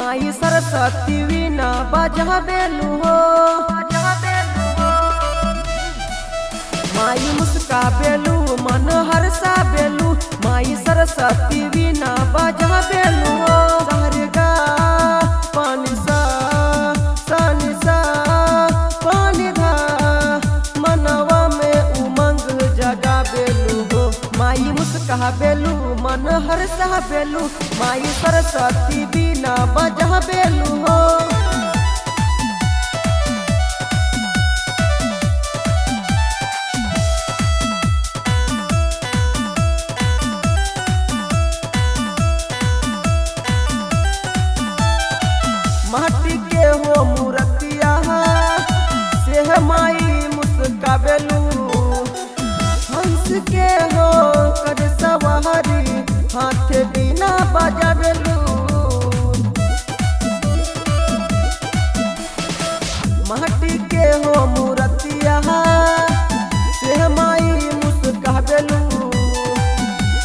माई सरस्वती वीणा बजाबेलू हो। माई मुस्काबेलू मन हर्षा बेलू, माई सरस्वती वीणा बजाबेलू हो। सारे गा पानी सा सानी सा पानी धा, मनवा में उमंग जगाबेलू हो। माई मुस्काबेलू मन हर्षा बेलू, माई सरस्वती वीणा बजाबेलू हो। माटी के हो मूर्तिया से माई मुस्काबेलू, हंस के हो कर सवारी हाथ बिना बजाबेलू। माटी के हो मूर्तिया से माई मुस्काबेलू,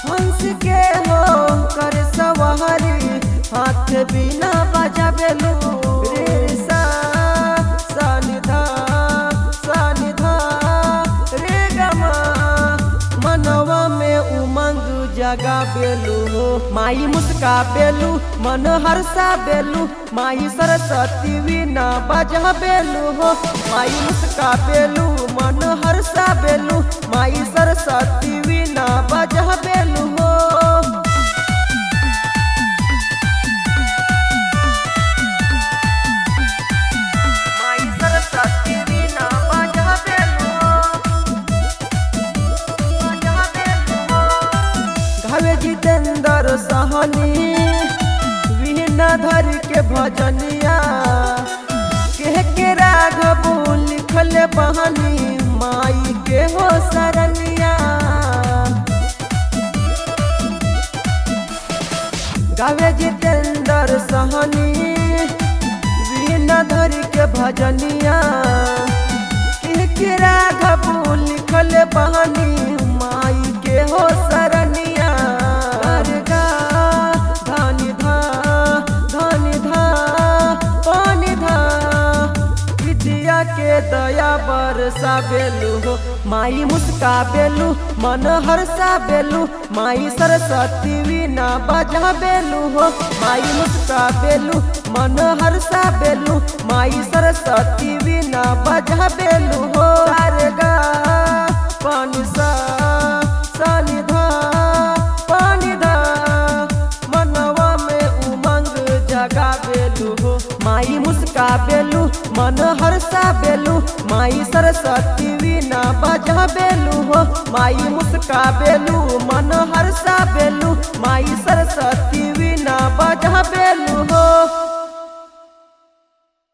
हंस के हो कर सवारी हाथ बिना बजाबेलू। रे सा सानी धा सानी धा रे गमा, मनवा में उमंग जगाबेलू हो। माई मुस्काबेलू मन हर्षा बेलू, माई सरस्वती वीणा बजाबेलू हो। माई मुस्काबेलू मन हर्षा बेलू, माई सरस्वती वीणा बजाबेलू हो। जितेंद्र सहनी वीणा धर के भजनिया, के राघव लिखल बहनी माई के हो सरनिया। गावे जितेंद्र सहनी वीणा धर के भजनिया, के राघव लिखल बहनी माई के हो सरनिया। के दया बरसा बेलू हो। माई मुस्काबेलू मन हर्षा बेलू, माई सरस्वती वीणा बजाबेलू हो। माई मुस्काबेलू मन हर्षा बेलू, माई सरस्वती वीणा बजाबेलू हो। सारे गा पानी सा सानी धा पानी धा, मनवा में उमंग जगाबेलू हो। माई मुस्काबेलू मन हर्षा बेलू, माई सरस्वती वीणा बजाबेलू हो। माई मुस्काबेलू मन हर्षा बेलू, माई सरस्वती वीणा बजाबेलू हो।